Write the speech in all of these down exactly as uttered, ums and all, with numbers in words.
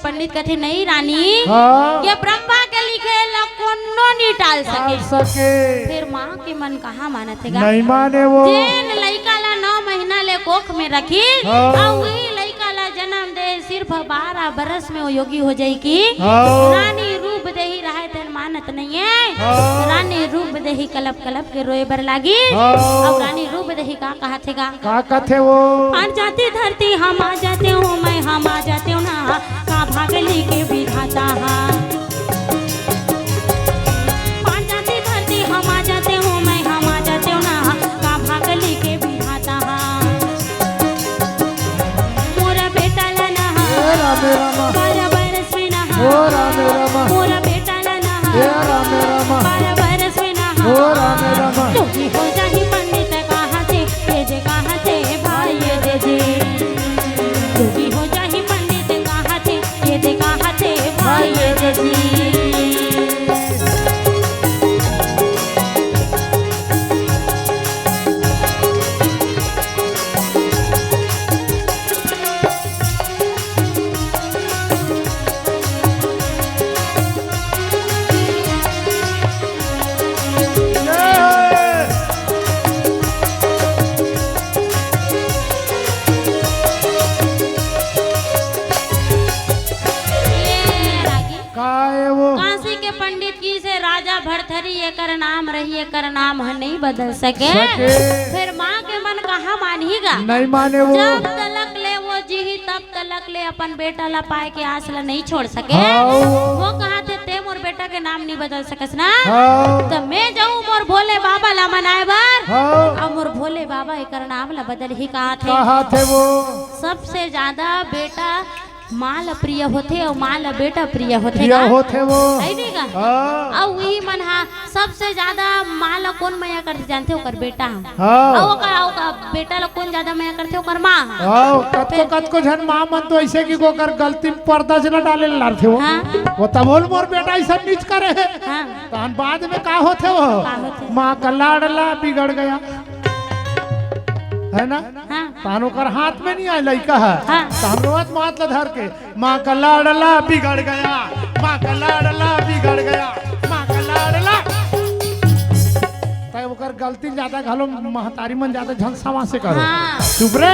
पंडित कथे, "नहीं रानी, हाँ। ये ब्रह्मा के लिखे ला कोनो नहीं टाल टाल सके।" सके। फिर माँ के मन कहाँ मानत हे गा? नहीं माने वो। जेन लइका ला नौ महीना ले कोख में रखी, हाँ। अउ वही लइका ला जन्म दे, सिर्फ बारह बरस में वो योगी हो जाई कि हाँ। रानी रूप देही रहे तेन मानत नहीं है। हाँ। रानी रूप देही कलप कलप के रोए बर लागी। हाँ। अउ रानी रूप देही का कहा थे गा? का कथे वो? फाट जाती धरती हम आ जाते हूँ, मैं हम आ जाते हूँ ना, का भाग लिखे विधाता हा। फाट जाती धरती हम आ जाते हूँ, मैं हम आ जाते हूँ ना, का भाग लिखे विधाता हा। मोरा बेटा ला ना हा, ए रामे रामा। बारह बरस में ना हा। ओ रामे रामा। मोरा बेटा ला ना हा। ए रामे रामा। बारह बरस में ना हा। ओ रामे रामा। योगी हो जाही पंडित कहा थे, ये दे कहा थे भाई ये दे जी। योगी हो जाही पंडित कहा थे, ये दे कहा थे भाई ये दे जी। का ए वो? काशी के पंडित कहिसे राजा भरथरी, एकर नाम रही, एकर नाम ह नहीं बदल सके। सके। फिर माँ के मन कहाँ मानही गा? नहीं माने वो। जब तलक ले वो जीही, तब तलक ले अपन बेटा ला पाए के आस ला नहीं छोड़ सके। हाँ। वो कहा थे, "ते मोर बेटा के नाम नहीं बदल सकस ना?" हाँ। तो मैं जाऊँ मोर भोले बाबा ला मनाए बर। हाँ। अब मोर भोले बाबा एकर नाम ला बदलही कहा थे। कहा थे वो। सबसे ज्यादा बेटा माँ ल प्रिय होथे अउ माँ ल बेटा प्रिय होथे प्रिय गा? होथे वो। है नहीं गा? हाँ। अउ उही मन हा सबसे ज्यादा माँ ल कोन मया करथे जानथे? ओकर बेटा ह। हाँ। अउ ओकर, ओकर बेटा ल कोन ज्यादा मया करथे? ओकर माँ ह। हाँ, कतको, फिर कतको झन माँ मन तो ऐसे कि ओकर गलती में पर्दा च न डाले ल लारथे वो। हाँ। वो तभो ल मोर बेटा ऐसा नीच करे हे। हाँ। तहन बाद में का होथे वो? का होथे? माँ का लाडला बिगड़ गया। है ना? हाँ। तहन ओकर हाथ में नहीं आए लइका ह। हाँ। तहन रोवत मात ल धर के, "माँ का लाडला बिगड़ गया, माँ का लाडला बिगड़ गया, माँ का लाडला।" तय ओकर गलती ज्यादा घलो महतारी मन ज्यादा झन सवा से करो। हाँ। चुप रे,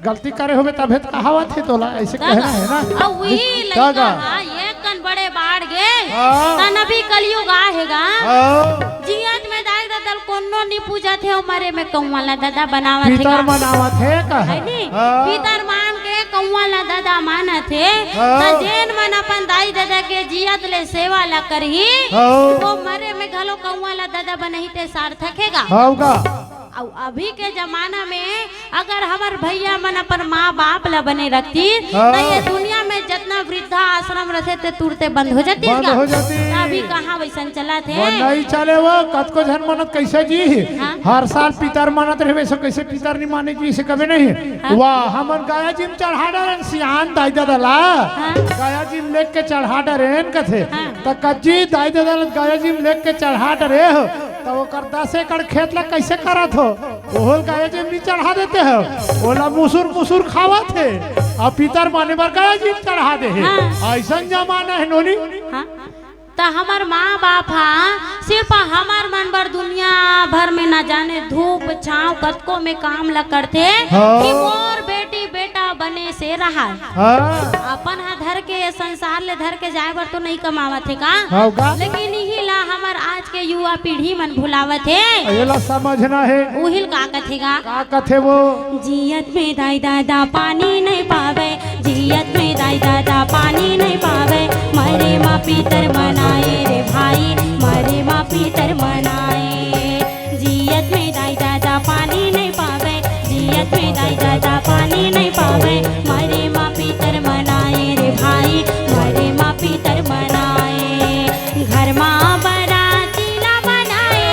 गलती करे होबे तभे त कहावत हे तोला, ऐसे तब कहना है ना। अउ वही का लइका गा? हा, एक कन बड़े बाढ़ गे, हाँ। तन अभी कलयुग आ हे गा। हाँ। जियत में दाई ददा ल कोनो नी पूजत हे, अउ मरे में कौवा ला ददा बनावत हे पितर गा। मनावत हे का? है नी? हाँ। पितर मान के कौवा ला ददा मानत हे। हाँ। त जेन मन अपन दाई ददा के जियत ले सेवा ला करही, हाँ। वो मरे में घलो कौवा ला ददा बनही ते सार्थक हे गा। हाँ गा। अउ अभी के जमाना में अगर हमर भैया मन अपन माँ बाप ला बने रखती, हाँ। त ये दुनिया में जतना वृद्धा आश्रम रथे, ते तुरते बंद हो जाती बंद गा। हो जाती। त अभी कहाँ वैसन चलत हे? वो नहीं चले वो, कतको झन मनत कैसे जी? हाँ। हर साल पितर मानत रहे, वैसे कैसे पितर नहीं माने जी, इसे कभी नहीं। हाँ। वाह, हमन गया जी में चढ़ा डरेन सियान दाई ददा ला। हाँ। गया जी में लेके चढ़ा डरेन कथे। हाँ। त कज्जी दाई ददा ला गया जी में लेके चढ़ा डरे हो, त ओकर दस एकड़ खेत ला कैसे करत हो? ओहल का एजे में चढ़ा देते हो, ओला मुसुर मुसुर खावत हे, अउ पितर माने बर गया जी में चढ़ा दे हे। हाँ। अइसन जमाना हे नोनी। हाँ। त हमर माँ बाप हा सिर्फ हमर मन बर दुनिया भर में ना जाने धूप छाँव कतको में काम ला करथे हाँ। कि मोर बेटी बेटा बने से रहा। हाँ। अपन हा धर के, ये संसार ले धर के जाए बर तो नहीं कमावत हे का? हाँ का? लेकिन इही ला हमर आज के युवा पीढ़ी मन भुलावत हे। एला समझना हे। उहिल का कथे गा? का कथे वो? जियत में दाई ददा पानी नहीं पावे, जियत में दाई ददा पानी नहीं पावे, मरे मा पितर मनाए रे भाई, मरे मा पितर मनाए। जियत में दाई ददा पानी नहीं पावे, जियत में दाई ददा पानी नहीं पावे, मरे मा पितर मनाए रे भाई, मरे मा पितर मनाए। घर मा बराती ला बनाए,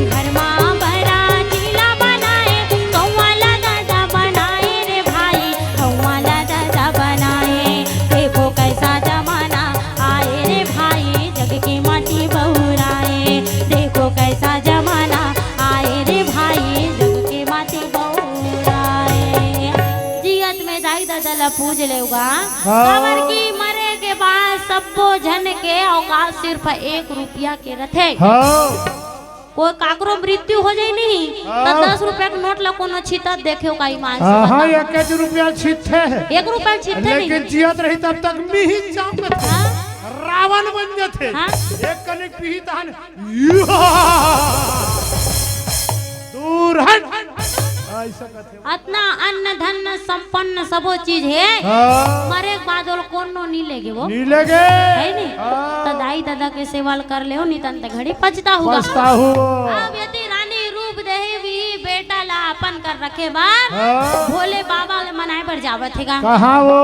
घर मा बराती ला बनाए, कौवा ला ददा बनाए रे भाई, कौवा ला ददा बनाए। देखो कैसा जमाना आए रे भाई, जग के मा पूज लेवगा। हाँ। काबर कि मरे के बाद सब्बो झन के औकात सिर्फ एक रुपया के रथे। हाँ। कोई काकरो मृत्यु हो जाए नहीं, तो हाँ। दस रुपया के नोट ला कोनो छितत देखे का ईमान से हाँ, हाँ, बताओ। एक रुपया छितथे। एक रुपया छितथे नहीं। लेकिन जियत रही तब तक मिही चाप हाँ। रावण बन जाथे। हाँ। एक कनिक पीही तहन दूर हट। ऐसा कथे। अतना अन्न धन संपन्न सबो चीज हे। हाँ। मरे के बाद ओला कोनो नी लेगे वो। नी लेगे। है नी? हाँ। त दाई ददा के सेवा ल कर लेव, नी तन त घड़ी पछताहूगा। पछताहू। अब यदि रानी रूप देवी भी बेटा ला अपन कर रखे बर हाँ। भोले बाबा ले मनाए बर जावत हे गा। कहाँ वो?